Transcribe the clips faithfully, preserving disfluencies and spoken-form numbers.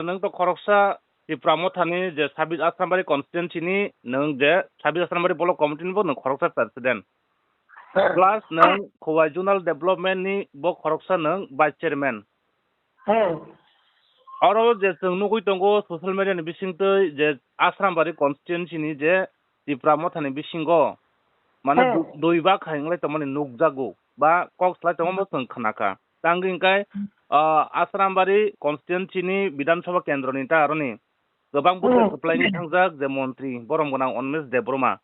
nwng to khoroksa Tipra Mothani je Sabit Asrambari constituency ni nwng je Sabit Asrambari Block Committee ni bo nwng khoroksa president. Plus nwng Khowai Zonal Development ni bo khoroksa nwng vice chairman. Hmm. Oro je chwng nugwi tongo social media ni bisingtwi je Asrambari constituency ni je Tipra Mothani bisingo mane Hmm. du-, dui bak hai wnglai tongmani nukjago ba kok salai tongma bo chwng khnakha. Tangwi hwnkhe, ah, Asrambari constituency ni Bidhan Sabha kendro ni ta aroni kwbang bwsai Hmm. kwplaini thangjak je montri borom gwnang Onmesh Debbarma.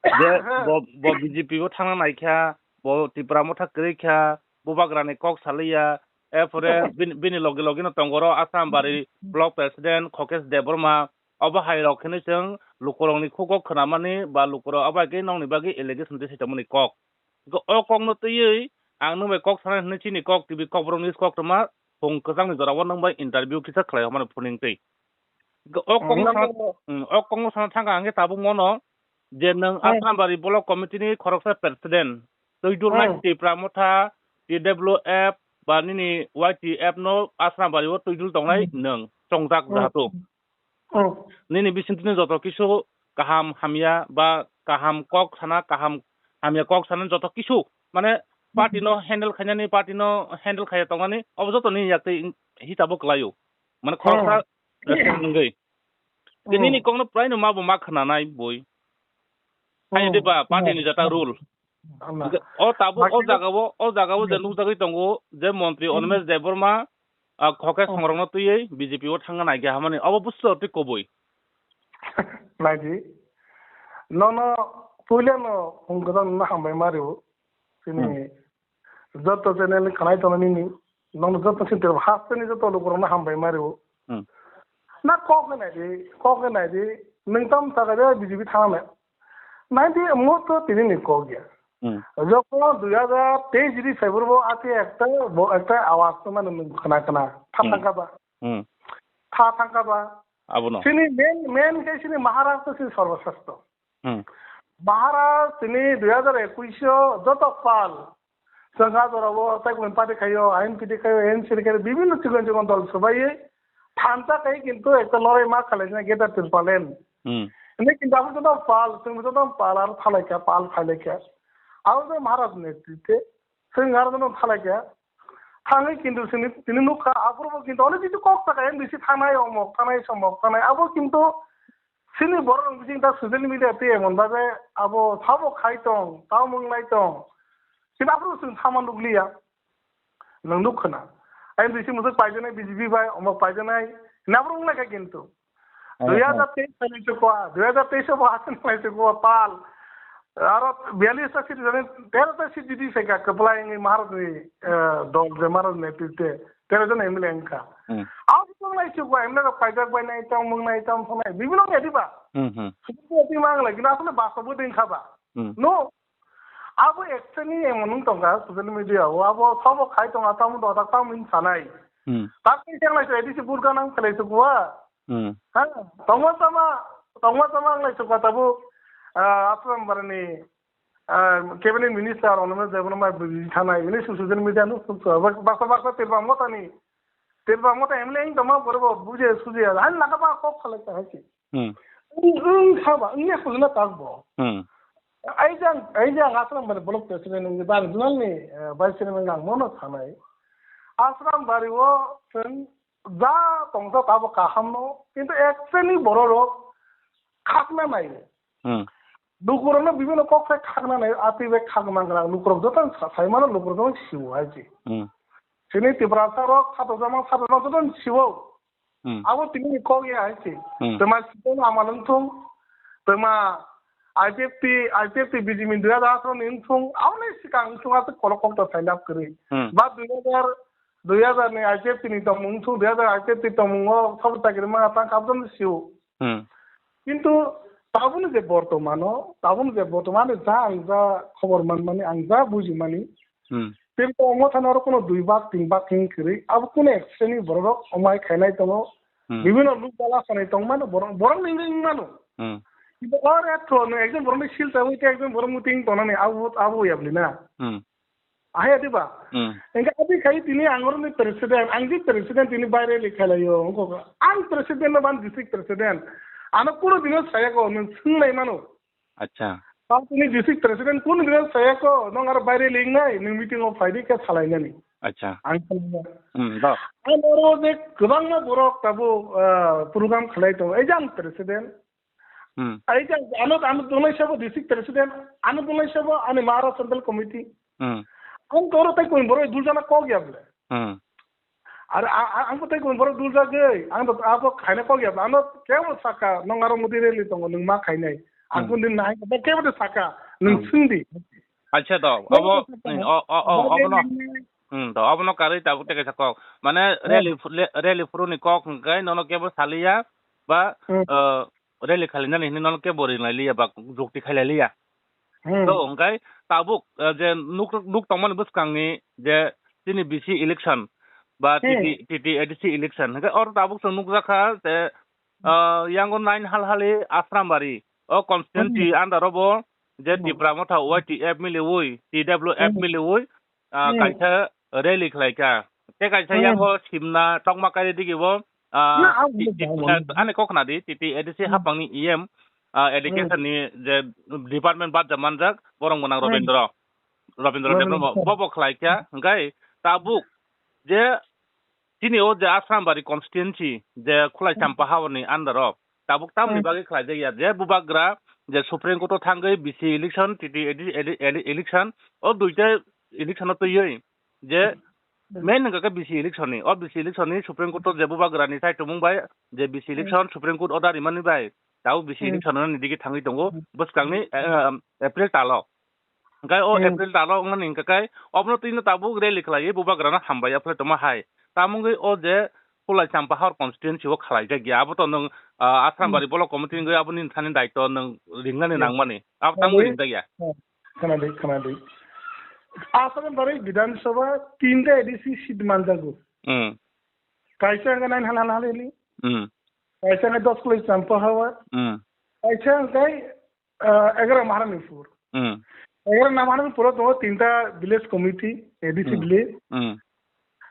Je bo, bo B J P o thangna naikha, bo Tipra Motha kwrwi kha, bubagrani kok saliya, erpore bini, bini loge loge no tongo oro Asrambari Block President Khokesh Debbarma, obo hai rok hinwi chwng lukurokni khugo khwnamani ba lukurok abo hai khe nokni bagwi allegation twi saitomani kok. Hwnkhe o kokno twiwi ang nwng bai kok sanai hwnwi chini kok T V Kokborok News koktwma phung kwchangni jorao nwng bai interview kisa khlai hwnmani phuning twi. Hwnkhe o kokno Nwng sana, nwng mm, o kokno sana thangkha hwnkhe tabuk mono je nwng Hmm. Asrambari Block Committee ni khoroksa president, twi dulnai Hmm. Tipra Motha, T W F ba nini Y T F no Asrambari o twi dul tongnai Hmm. nwng chongjak Hmm. jahatu. Hmm. Nini bisingtwi joto kisu kaham hamya ba kaham kok sana, kaham hamya kok sana joto kisu mane party Hmm. no handle khainani, party no handle khaiya tongnani obo joto nini yaktwi hisabo kwlaio. Mane Hmm. khoroksa wngwi. Hmm. Nini kokno prai no ma bo ma khwnanai boi. Hai Hmm. de ba party ni jata rule. Ama. O tabuk o Bakhe jagao, o jagao je Hmm. nukjagwi tongo je montri Hmm. Onmesh Debbarma, ah, Khokesh Hmm. songrokno twiwi B J P o thangna naikha hamani obo busto twi koboi. Naidi. Nono puilano hung kwchang no hambai ma rwo. Chini Hmm. joto channel ni khanai tongnai nini, nono joto sinter hasteni joto lukurokno hambai ma rwo. Hmm. Na kok khe nai di, kok khe nai di, nwng tam sakha je B J P thangna nai. Nai di, mo to tini ni kok ya. Hmm. Jokhon dui hajar teis ni February bo ati ekta, bo ekta awaz to mane nwng khna khna. Tha Hmm. thangkha ba. Hmm. Tha thangkha ba. Abono. Chini main, main khe chini Maharaj to chini sorboshreshto. Hmm. Maharaj tini dui hajar ekush o joto pal, chwng ha jorao tei kung party khaio, I N P T khaio, N C P khaio, bibhinno chikon chikon dol swbaiwi thansa khai kintu ekta lorai ma khalaijak Greater Tipraland. Hmm. Hwnwi kintu abo joto pal, chwng joto pal aro thalaikha, pal phailaikha. Abo joto Maharaj netritwe chwng aro joto thalaikha. Thangwi kintu chini, tini nukha, aphuru bo kintu onek kisu kok sakha, N D C thanai, omok thanai, somok thanai, abo kintu Chini borok rok bising ta social media tei emon babe abo sabo khai tong, tamo wnglai tong. Chini aphuru chwng sama nukliya. Nwng nuk khna. Ai bisi musuk paijaknai B J P bai, omo paijaknai. Hwnwi aphuru wnglai kha kintu. Aha. Dui hajar teis phailai chukwa, dui hajar teis bo hasan phailai chukwa pal. Aro biyallis ta seat jani, tero ta seat jiti phaikha kwplai wngwi Maharajni, eh, dol je Maharajni netritwe. Tero jon M L A wngkha. Hmm. Abo tongnai chukwa, M L A rok paijak bai nai tong, mung nai tong, thongnai. Bibino wngya diba? Hmm, hmm. Sukung ya twi mang lai, kino asole bastabo ding kha ba. Hmm. No. Abo ekchani emon wng tongkha social media o, abo sabo khai tonga, tamo dodak tamo hin sanai. Hmm. Tak ni tenglai se A D C burka nang khelai chukwa. Hmm. Ha, tongma tama, tongma tama wng lai chukwa tabuk, ah, Aslam barani ah, cabinet minister ono me jebono mai bui thanai, ini su-, social media no suk suk. Bak-, baksa, baksa Tirbang Motha ni. Tirbang Motha M L A wng tongma borok bo buje suje. Hani laka ba kok khalai ta hai se. Hmm. Wng, wng kha ba, wng ya sujuna tak bo. Hmm. Ai jang, ai jang Aslam bari block president wng ba zonal ni, eh, vice chairman nang mono thanai. Aslam bari o chwng ja tongsa tabo kaham no, kintu actually borok rok khakna nai. Hmm. Lukurokno bibino kok sai khakna nai, atwi bai khak mangkha, lukurok joto sa-, sai mano, lukurok joto siwo hai se. Hmm. Chini Tiprasa rok khato jama, khato jama joto siwo. Hmm. Abo tini kok ya hai se. Hmm. Twma Sibon Amal wng thung, twma I P F T, I P F T B J P ni dui hajar atharo ni wng thung, abo ni swkang wng thung, aswk kolok kok ta sai lab kwrwi. Hmm. Ba dui hajar, dui hajar ni I P F T ni tongmung wng thung, dui hajar I P F T tongmung o sabo chakri ma tang kha, abo joto siwo. Hmm. Kintu tabukni je bortomano, tabukni je bortomano ja ang ja khobor manmani, ang ja bujimani, Hmm. Tei bo omo thani oro kuno dui bak, tin bak hing kwrwi, abo kuno actually borok rok omai khainai tongo. Hmm. Bibino luk bala sanai tongmano borok, borok ni wngwi mano. Hmm. Kintu o retro no ekjon borok ni sil chawi tei ekjon borok muting tongnani abo, abo yabli na. Hmm. Ahai adiba. Hmm. Engkhe adi khai tini ang oroni president, ang di president tini baire likha laio. Engkho ang president no ban district president. Ano kuno dino saya ko nung sung lai mano. Acha. Tang tini district president kuno dino saya ko nung aro baire ling nai nung meeting o phai di khe salai nani. Acha. Ang salai nai. Hmm, do. Ang oro je kwbangma borok tabo, ah, program khlai tongo. Ei jang president. Hmm. Ai jang ano, ano dunglai sabo district president, ano dunglai sabo ani Mahara Central Committee. Hmm. Ang toro tai koi borok duljana kok ya bole. Hmm. Ar a, a, ang tai koi borok duljagoi, ang to abo khaina kok ya bole. Ano kebo saka nong aro mudi rally tongo nung ma khainai. Ang Hmm. kun din nai ba kebo de saka nung Hmm. sing di. Acha do, Kebo abo, de saka. Hmm, o, o, o, Ba abo no. de nai. Hmm, do, abo no karwi tabuk teke sakok. Mane Hmm. rally, le-, rally phuru ni kok hwnkhe nono kebo saliya ba, Hmm. eh, rally khalinani hinwi nono kebo ringlai liya ba jukti khailai liya. Hmm. To, hwnkhe tabuk, eh, je nuk, nuk tongmani bwskangni je chini B C election ba Hmm. T T, T T A D C election, hwnkhe oro tabuk chwng nukjakha je, eh, yango nine hal hali Asrambari, o constituency Hmm. under o bo je Hmm. Tipra Motha Y T F miliwi, T W F Hmm. miliwi, ah, Hmm. kaisa rally khlai kha. Tei kaisa Hmm. yango simna tongma kari digi bo, ah, Na, ang ti-, buji ti-, jao, ah, ani kok khna di, T T A D C Hmm. hapang ni E M, ah, Hmm. education ni je department bad jam manjak, borong gwnang Hmm. Robindra. Robindra Robindra Debbarma Debbarma. Bo bo khlai kha. Hwnkhe tabuk je chini o je Asrambari constituency je Khulai Hmm. Champa Hawar ni under o tabuk tamni Hmm. bagwi khlai jak ya je bubagra je Supreme Court o thangwi B C election, T T A D C ele-, ele-, election, o duita election o twiwi je Hmm. main hwnkha khe B C election ni, o B C election ni Supreme Court o je bubagra ni saichomung bai je B C Hmm. election Supreme Court order rimani bai tabuk B C Hmm. election ni digi thangwi tongo Hmm. bwskangni, eh, April tal o. Hwnkhe o Hmm. April tal o wngnani hwnkhe kai obono twino tabuk rally khlaiwi bubagrano hambai ya phwlai tongma hai. Tamo wngwi o je Khulai Champa Hawar constituency o khlaijak ya, abo to nwng, ah, Asrambari Hmm. Block Committee wngwi aboni thani daitw nwng ringnani Hmm. nangmani. Abo tamo Khwnadi. Ringjak ya. Hmm. Khwnadi, khwnadi. Asrambari Bidhan Sabha tinta A D C seat manjago. Hmm. Kaisa hwnkhe nine hal hal hal hili. Hmm. Kaisa hwnkhe Doskhulai Champa Hawar. Hmm. Kaisa hwnkhe ah, egaroh Maharanipur. Hmm. Egaroh Maharanipur o tongo tinta village committee, A D C Hmm. village. Hmm.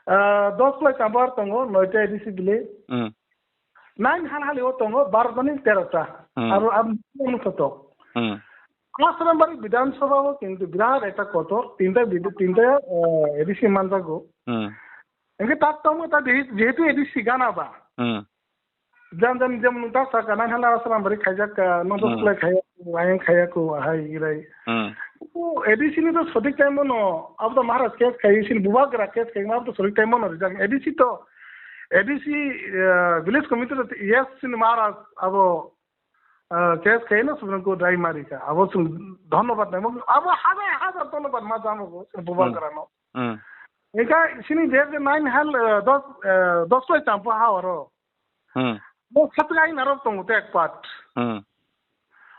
Ah, Doskhulai Champa Hawar tongo noita A D C village. Hmm. Nine hal hali o tongo baro ni tero ta. Hmm. Aro ang sotok. Hmm. Asrambari Bidhan Sabha o kintu birat ekta kotor, tinta bid-, tinta, ah, A D C manjago. Hmm. Engke tak tongo ta jehe-, jehetu A D C gana ba. Hmm. Jam jam jam nung ta saka nang hala Asrambari khaijak ka, nung to Hmm. Doskhulai khaiya, ayang khaiya ko, ahai irai. Hmm. O A D C ni to sothik time no, abo to Maharaj case khai, sini bubagra case khai, abo to sothik time no rijak. A D C to, A D C, eh, village committee to yes sini Maharaj abo, eh, case khai no Supreme Court rai mari ka. Abo sung dhonnobad nai. Abo hajar hajar dhonnobad ma jamo ko, sini bubagra no. Hmm. Engka sini je je nine hal, eh, dos, eh, Doskhulai Champa Hawar o. Hmm. Bo khatwk aina rok tongo te ek part. Hmm.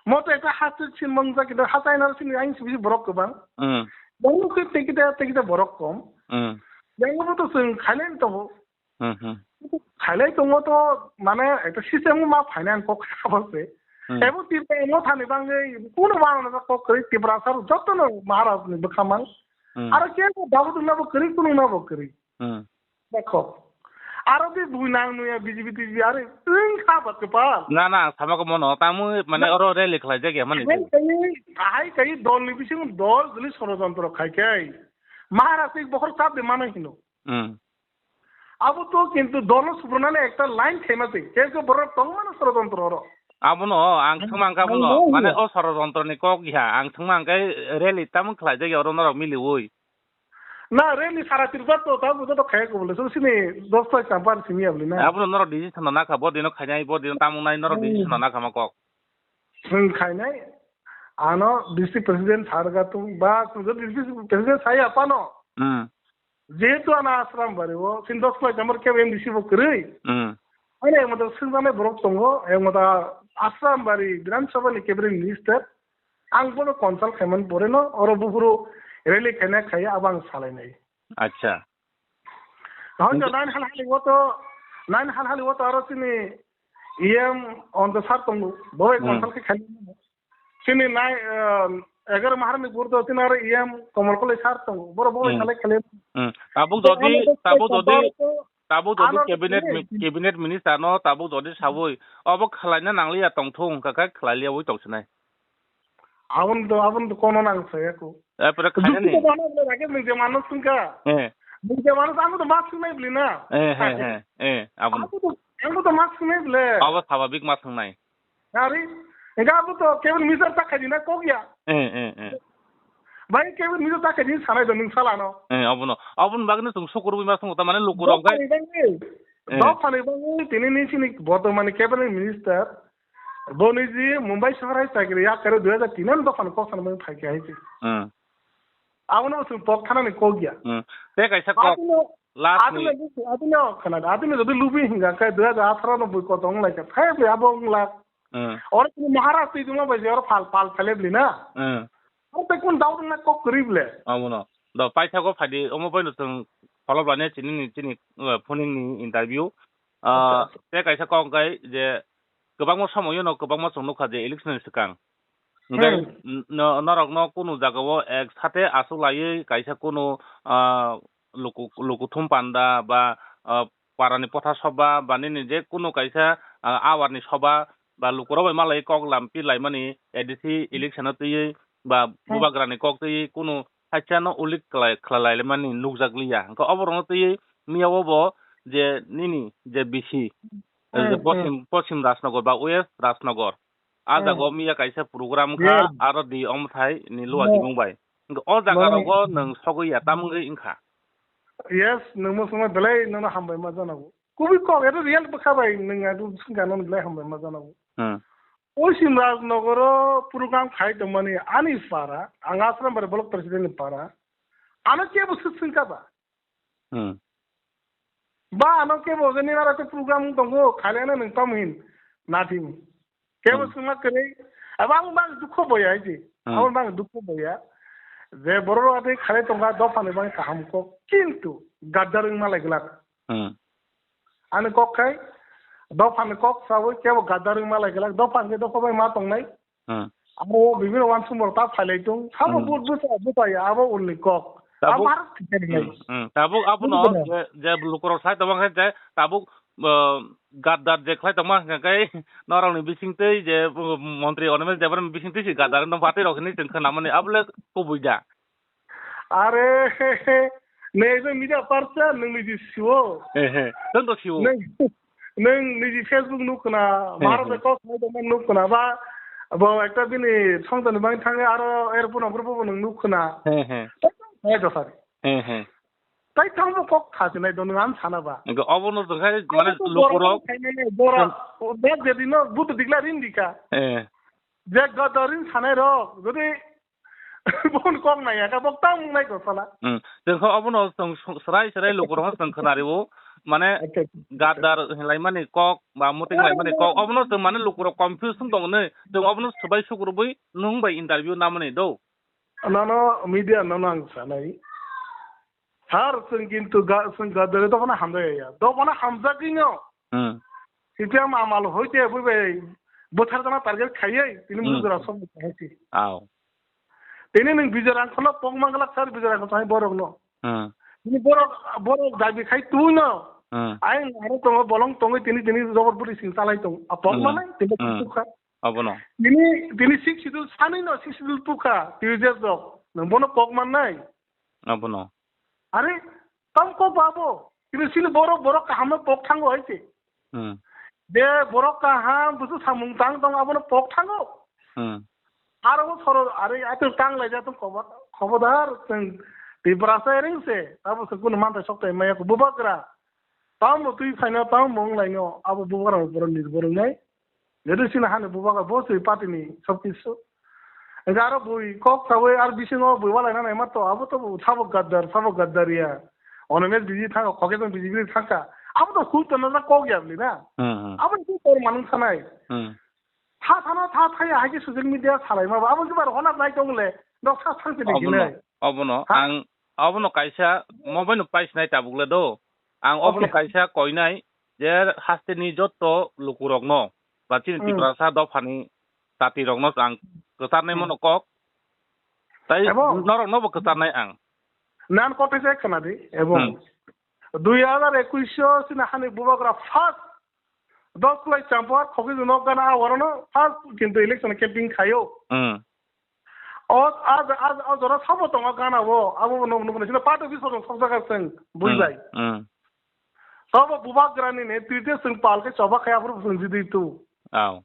Mo to ekta hastwk sin mwngjak kintu hatai na sini ain sibisi borok kwbang. Hmm. Borok khe tekita tekita borok kom. Hmm. Yang bo to swng khailai tongo. Hmm, hmm. Khailai tongo to mane ekta system ma finance kok kha se. Hmm. Ebo tirta mo thani bangwi kuno mano na kok kri Tiprasa joto no Maharaj ni bwkhamang. Hmm. Aro ke bo dabu na bo kri kuno na bo kri. Hmm. Dekho. Aro di bui nang nuya B J P T V are twing kha ba kwpal. Na, na, sama ko mono, tamu mane Na. Oro rally khlai jak ya mani. Hai kai, hai kai dol ni bising dol guli sorojontro khai kai. Maharaj ik bokhor sab de mano hino. Hmm. Abo to kintu dol no subrunani ekta line thema se. Ke ke borok tong mano sorojontro oro. Abono ang Hmm. thangma ang ka Ang bono, no mane hino. O sorojontro ni kok ya, ang thangma ang kai rally tamu khlai jak ya oro norok miliwi. Na, rally sara Tripura to, ta bujo to khaya ko bole. So, sini Doskhulai Champa simi abli na. Abono norok decision na kha, bo dino khainai, bo dino tamung nai, norok Hmm. Decision na kha ma kok. Hmm, khainai. Ano district president sar ga tung, ba, tu district president sai apa no. Hmm. Jehetu ano Asrambari o, sini Doskhulai Champa ke M D C bo kwrwi. Hmm. Ani ang mata singjanai borok tongo, ang mata Asrambari Bidhan Sabha ni cabinet minister, Ang bono consult khaimani pore no, oro buphuru rally khaina khaiya abo ang salainai. Acha. Hoi to Hingke nine hal hali o to, nine hal hali o to aro chini E M on the sir tongo, bo bai Hmm. Consult khe khainai. Chini nai, um, Egar maharani burdo tin aro E M Komol Koloi sar tongo. Boro boro Hmm. khalai khalai. Hmm. Tabuk Bo jodi, ano tabuk jodi, compare to tabuk jodi ano cabinet sini. mi-, cabinet minister no tabuk jodi sabui. Obo khalai na nangliya tongthung, hwnkha khe khlai liya ui tongsinai. Abon to, abon to kono nang saya ko. Eh, pura Duk khaina ni. to bana bole rage mung je mano sungka. Eh. Mung je mano amo to mas sunai bli na. Eh, he, he, eh, abon. Amo to, amo to mas sunai bole. Abo sababik mas sunai. Ari, enggak amo to kebel misar tak khaji na kok ya. Eh, eh, eh. Bai kebel misar tak khaji sanai do nung sala no. Eh, abono. Abon bagno tung sukur bi mas sungo tamane lukurok gai. Dok phani bangwi, Eh. dok phani bangwi, tini ni sini bortomani cabinet minister. Bo niji Mumbai sohor hai chakri yak kare dui hajar tin ano dophani kok sana mani phaikha hai se. Hmm. Abono bo chwng pok thanani kok ya. Hmm. Te kaisa kok, Adino, last adino ni. Adino khana, adino jodi lubi hinga khe dui hajar atharo no bui kotong lai kha. Phai bui abo wng lak. Hmm. Oro chini Maharaj twi juma bai je oro phal, phal phale bli na. Hmm. Oro te kun doubt na kok kwrwi ble. Abono. Do paithago phadi omo bai no chwng follow lane chini ni, chini, uh, phoning ni interview. Ah, Acha, acha. Te kaisa kok kai je kwbangma somoyo no kwbangma chwng nukha je election ni swkang. Hwnkhe Hmm. n-, no-, norokno kunu jagao ek sate aswk laiwi kaisa kunu, ah, luku-, lukuthum panda ba, ah, parani potha soba ba nini je kunu kaisa, ah, awarni soba ba lukurok bai malai kok lampi laimani A D C election-o twiwi ba Hmm. bubagrani kok twiwi kunu hakhe no ulik khlai, khlai laimani nukjak liya. Hwnkhe oborokno twiwi miya o bo je nini je bisi, eh, je Hmm, hmm. Poschim, Poschim Rajnagar ba West Rajnagar. A Hmm. jaga o miya kaisa program kha, Yes. aro di omthai ni luwa No. Jibung bai. Hwnkhe o jaga No. rogo nwng sogwi ya, tamungwi wngkha? Yes, nwng muchungma belai nono hambai ma janago. Kubui kok, eto real bwkha bai nwng adu swngkha nono belai hambai ma janago. Hmm. Poschim Rajnagar o program khai tongmani ani para, ang Asram Bari block president ni para, ano kebo swk swngkha ba? Hmm. Ba ano kebo je nini aro khe program wng tongo, khailai no nwng tamo hin, nothing. Kebo Hmm. swngma kwrwi, abo ang bang dukho boya hai di. Hmm. Abo bang dukho boya. Je borok rok atwi khalai tongkha, dophani bang kaham kok, kintu gaddar wngma lai glak. Hmm. Ani kok khai, dophani kok sawi kebo gaddar wngma lai glak, dopha hwnkhe dopha bai ma tongnai. Hmm. Abo bibino wansukmung ta phailai tung. Sabo Hmm. bu-, busa, busa ya, abo ulni kok. Tabuk, Abo har thikani hmm, nai. Hmm. Tabuk abono Busa. Je, je lukurok sai tongma khe je tabuk, uh, gaddar je khlai tongma hwnkha khe norokni bisingtwi je, uh, montri Animesh Debbarmani bisingtwi se gaddar no batwi rok hinwi chwng khwnamani abo le kubui da. Are, nai ebe media person, nwng niji siwo. He, he. Chwng to siwo. Nwng, nwng niji Facebook nuk khna, He, Bharat he. Kok khai tongma nuk khna, ba, bo ekta bini songchani bagwi thangwi aro airport nongkhor bo nwng nuk khna. He, he. Tai tong khai do sari. He, he. Tai tongbo kok khasinai do nwng ang sana ba. Hwnkhe obono chwng khai mane Abo to lukurok borok khai mane bora, Chwng bek jadi no buto digla rin dika. He. Je godorin sanai rok, jodi Bon kok nai ya, ka bok tang nai ko sala. Hmm. Chwng kho obono chwng srai srai lukurok chwng khna rio, mane Acha, acha. Gaddar hinlaimani kok ba muting laimani kok, obono chwng mane lukurok confuse wng tongo nai. Chwng obono swbai sukrubui nwng bai interview namani do. Nono media nono ang sanai. Sir, chwng kintu ga-, chwng gaddar dophano hamjak ya. Dophano hamjagwino. Hmm. C P M amal hoite bui bai bwthar jana target khaiwi tini Hmm. mujura sok hai si. Aw. Tini nwng Bijoy Rangkholo pok manglak sir, Bijoy Rangkhol thani borok no. Hmm. Tini borok, borok dabi khai twi no. Hmm. Ain aro tongo, bolong tongwi tini, tini jobor bwrwi sing chalai tong. A pok Hmm. manai tini Hmm. tukha. Abono. Tini, tini six schedule sanwi no six schedule tukha, T U J S rok. Nwng bono pok mannai. Abono. Are, tam kok ba bo? Tini sini borok, borok kaham no pok thango hai se. Hmm. De borok kaham busu samung tang tong abono pok thango. Hmm. Aro bo soro are ato tang lai ja tong kobo-, khobodar tong Tiprasa ring se. Abo se kuno mantai sok tai maya ko bubagra. Tamo twi phaino, tamo wng laino, abo bubagra borok nirbor wngnai. Jadi sini hani bubagra bo se party ni sob kisu. Hingke aro bui kok sawi ar bisingo bui walai nanai ma to, abo to sabo gaddar, sabo gaddar ya. Ono mes biji thangka, khoke tong biji biji thangka. Abo to hul to na kok ya bli na. Hmm, hmm. Abo ni kok manung sanai. Hmm. Tha thana tha thaya hai ke social media salai ma ba. Abo ke bar hona nai tong le. Dok sa thang te Obono, hinai. Obono, Ha? Ang, obono kaisa mobile no paisinai tabuk le do. Ang obono Okay. Kaisa koinai je hasteni jotto lukurokno ba chini Hmm. Tiprasa dophani jatirokno ang kwcharnai Hmm. Mono kok. Tai Ebo? Norok nobo kwcharnai ang. Nan kote se khna di, ebo. Hmm. Dui hazar ekush o sini hani bubagra first dos kwlai champar khogwi nok gana a orono first kintu election campaign khayo. Hmm. O, a, a, a jora sabo tongo gana o, abo bo nuk-, nukni sini party office o sok jaga seng, bujai. Hmm. Sabo bubagrani ne, twi te seng pal ke choba khai, aphuru seng jidi tu. Aw.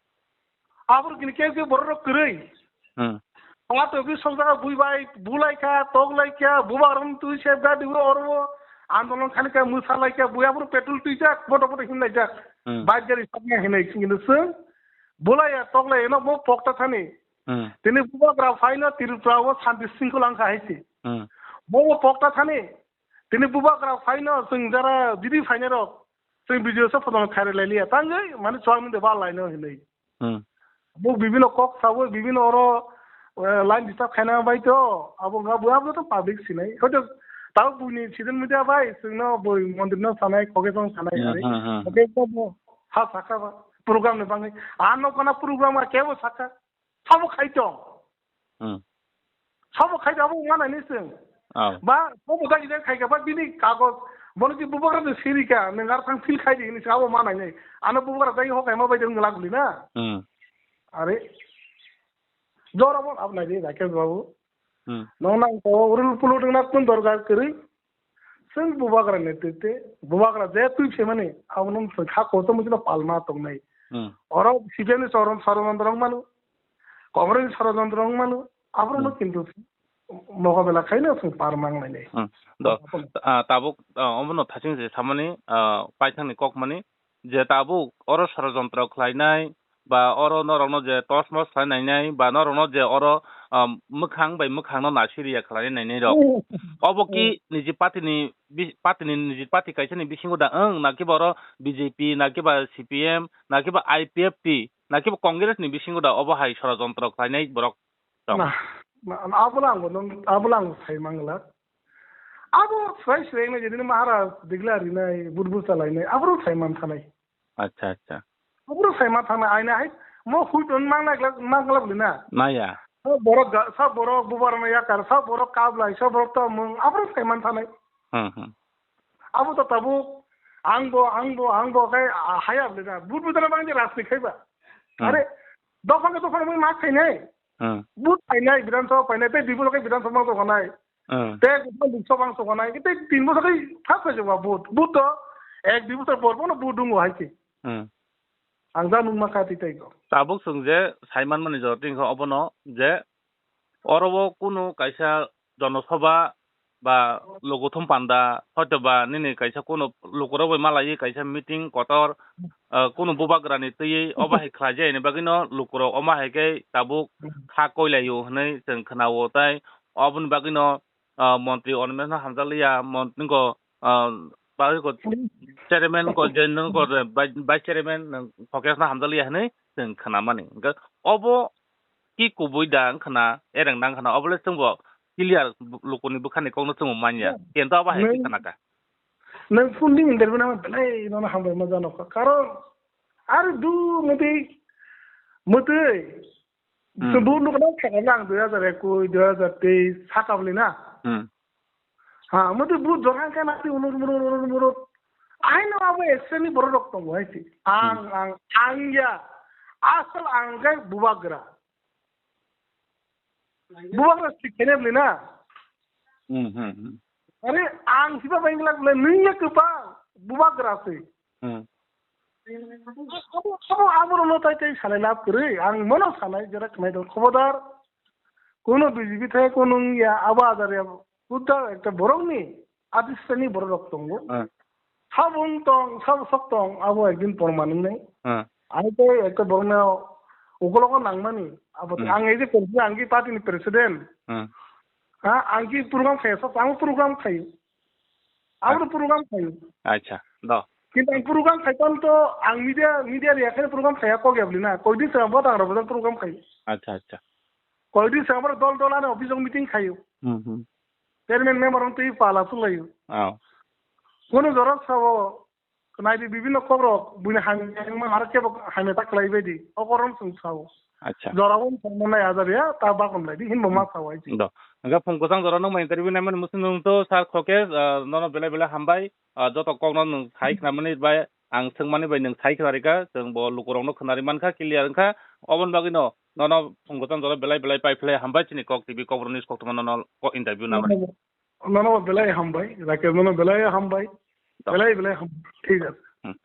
Aphuru kini ke ke borok rok kwrwi. Hmm. Party office sok jaga bui bai, bulai kha, tok lai kha, bubagrani twi sep ga di oro oro. Andolon khani kha, mwsa lai kha, bui aphuru petrol twi jak, boto boto hin lai jak. Hmm. Bike gari sok na hinai, kini seng. Bulai ya, tok lai, eno mo pokta thani. Hmm. Tini bubagra phaino Tripura o santi singkul wngkha hai se. Hmm. Bo bo pokta thani. Tini bubagra phaino chwng jara bidi phainai rok. Chwng video sa photo khairi lai liya. Tangwi mani chuang de ba laino hinwi. Hmm. Bo bibino kok sabo, bibino oro, eh, line disturb khaina bai to. Abo nga bo abo to public sinai. Hoto tao buini sidin media bai chwngno boi mondir no sanai, khoke song sanai Hmm, ari. Hmm, hmm. Khoke song bo ha sakha ba program ni bangwi. Ano kana program a kebo sakha. Sabo khai tong. Hmm. Sabo khai tong, abo manai ni seng. Oh. Ba, sabo dagi dagi khai ka, ba, bini kagoj, bono ki bubagra de siri ka, neng ar thang feel khai di, ni sabo manai ni. Ano bubagra dagi ho khai ma bai de nglak li na. Hmm. Are. Jora bon ab nai di, Rakesh babu. Hmm. Nong nang to, urul pulu ding na kun dorgar kiri. Chwng bubagra ni twi twi, bubagra je twi phaimani, abono chwng kha kotor muchungno palma tongnai. Hmm. Oro C P M ni soron-, sorojontro wng mano, Congress ni sorojontro wng mano, abono Hmm. kintu mokabela khaino chwng par mang lainai. Hmm. Do, Abono. Ah, tabuk, ah, omono thaching se samani, ah, paithakni kok mani, je tabuk oro sorojontro khlainai, ba oro norokno je tosmos khlai nainai, ba norokno je oro, um, mwkhang bai mwkhangno nasiriya khlai nainai rok. Obo ki niji party ni bi-, party ni niji party kaisa ni bisingo da wng, na kiba oro B J P, na kiba C P M, na kiba I P F T, na kiba Congress ni bisingo da obo hai sorojontro khlainai borok rok? Na, na, abono ang bono, abono ang sai mangla. Abo swai swai na jadi Maharaj digla rinai, budbud chalainai, abo sai man thanai. Acha, acha. Abo sai man thanai, aina hai, mo hui don mang na glak, mang glak lina. Maya. Sa borok ga, sa borok bubar na yakar, sa borok kablai, sa borok to mung, abo sai man thanai. Hmm, hmm. Abo to tabuk, ang bo, ang bo, ang bo, kai, ah, hayab lina. Budbud na bang je rasni khaiba. Hmm. Are, dophang ke dophang mui ma khainai. Hmm. But phainai, Bidhan Sabha phainai, tei dui bosor khe Bidhan Sabha mangsa khanai. Hmm. Tei Bidhan Sabha mangsa khanai, tei tin bosor khe thap khe jokba but. But to ek dui bosor por bono but dungo hai se. Hmm. Ang ja nung ma kha tei tei ko. Tabuk chwng je sai man mani jora tingkha obono je oro o kunu kaisa jonosabha ba logothum panda, hoito ba nini kaisa kunu lukurok bai malaiwi kaisa meeting kotor, ah, kunu bubagrani twiwi obo hai khlai jai ni bagwino lukurok omo hai khe tabuk kha koilaio hwnwi chwng khna-o, tai oboni bagwino, ah, montri Animesh no hamjakliya, montri ko, ah, bagwi ko chairman ko, general ko, vice, vice chairman, nang Phokesh no hamjakliya hwnwi chwng khna mani. Hwnkhe obo ki kubui da wngkha na, ereng da wngkha na, obo le chwngbo clear bu-, lukuni bwkhani kokno chwngbo manya. Hmm. Kento abo hai Nwng, khe khna kha. Nwng phone ni interview nang belai nono hambai ma jano kha. Karon, are du mwtwi, mwtwi. Hmm. Chwng bu nukna kha lang dui hazar ekush, dui hazar teis, sakabli na. Hmm. Ha, motwi but jorang khe nasi unur murur, unur murur. Aino abo S T ni borok rok tongo hai se. Ang, Hmm. ang, ang ya. Asal ang khe bubagra. Bubagra si kene bli na. Hmm, hmm, hmm. Are ang siba bai ngla bli nung ya kwbang bubagra se. Hmm. Abo, abo, abo no tai tai salai lab kwrwi. Ang mono sanai jera khnai dong. Khobodar. Kono B J P thai kono ya abo adar ya. Buddha ekta borok ni. Adisani borok rok tongo. Hmm. Sabo wng tong, sabo sok tong, abo ekdin porman wngnai. Hmm. Ani tei ekta borokno ukologo nangmani. Abo Hmm. ang ei je president, ang ki party ni president. Hmm. Ha, ang ki program khayo, sok ang program khayo. Abo Ah. program khayo. Acha, do. Kintu ang program khai tong to, ang media, media riya khai program khaya kok yabli na. Koidi sa bo tang rabo program khayo. Acha, acha. Koidi sa bo dol dol ani office meeting khayo. Hmm, hmm. Chairman member wng twi pala phulaio. Oh. Kono jora sao Nai di bibinno kokrok, buini hamya wngma aro kebo hamya ta khlai bai di. O koron chwng sao. Acha. Jorao wng tongma nai ajar ya, ta bakon lai di, hinbo ma sao ai di. Do. Hingke phung kwchang jora nung mai interview naimani musi nung to sir Khoke, ah, nono belai belai hambai. Ah, joto kokno nung sai khna mani bai, ang swng mani bai nung sai khna rika, chwng bo lukurok no khna ri mankha, clear wngkha. Oboni bagwi no, nono phung kwchang jora belai belai pai phlai hambai chini Kok T V Kokborok news koktwma nono ko interview namani. Nono belai hambai, Rakesh nono belai hambai. Do. Belai belai hambai. Thik ache. Hmm.